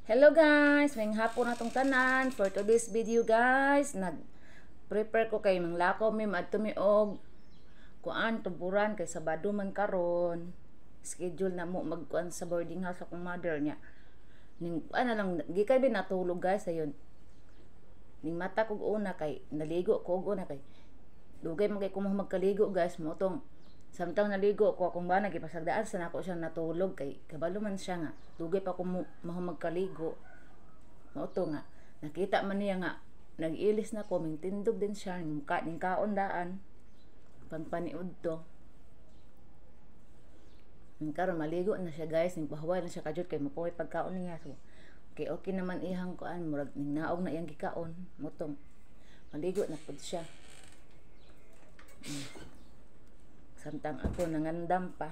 Hello guys, may hapon na tong tanan. For today's video guys, nag-prepare ko kay manglakaw mi maadto mi og kuan tuburan kay Sabado man karon. Schedule na mo magkuan sa boarding house akong mother niya. Ning kuan na lang gikan bi natulog guys ayon. Ning mata kog una kay naligo ko og una kay dugay man kay ko magkaligo guys mo tong samtang naligo ko akong bana gipasagdaan sa nako siya natulog kay kabalo man siya nga dugay pa ko magkaligo mao to nga nakita man niya nga nag-ilis na ko ming tindog din siya ning muka ning kaon daan pangpaniud to. Ning karon maligo na siya guys, ning pahuway na siya kadyot kay mapuhay pagkaon niya, so okay okay naman ihang kuan, murag ning naog na iyang gikaon mo tong maligo na pud siya. Samtang ako nangandam pa.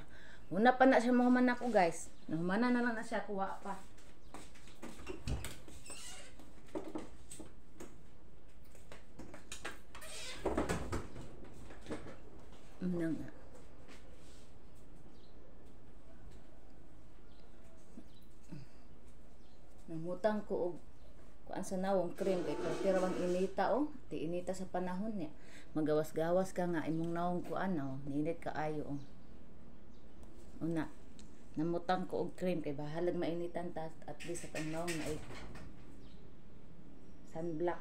Una pa na siya mahuman ako guys. Nahumana na lang na siya, kuha pa. Una nga. Namutang ko og kuan sa nawong cream kay pertira bang inita oh. Ti inita sa panahon niya. Magawas-gawas ka nga imong nawong kuan oh, ninit kaayo oh. Una, namutang ko og cream kay bahalag mainitan ta, at least sa nawong na ay sunblock.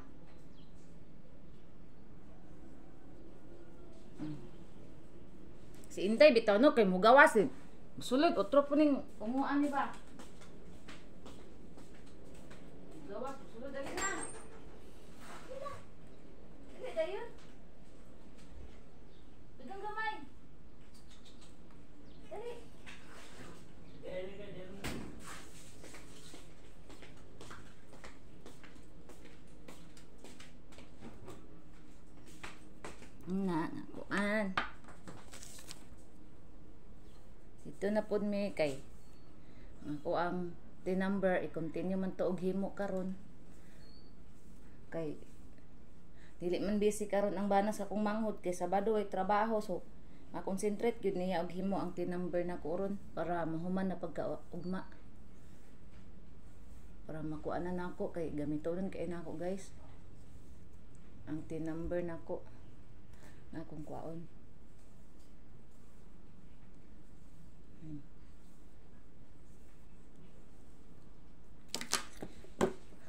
Si Inday bitaw no kay mugawas eh. Sulod otro po ning unguan ni ba. Gawas sulod dali na. Dali dayon. Dagang gamay. Dali. Na, kuan. Dito na pod mi kay ako ang T-number i-continue man to og himo karon. Kay dili man busy karon ang bana sa akong manghod kay Sabado ay trabaho, so ma-concentrate gyud niya og himo ang T-number nako ron para mahuman na pagka ugma. Para makuha na nako kay gamitonon kay nako guys. Ang T-number nako nga akong kuwaon.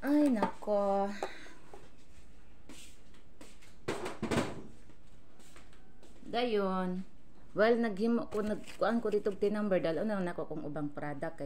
Ay nako. Dayon, well naghimo ko nagkuan ko dito og T-number dalo na nako kung ubang product kay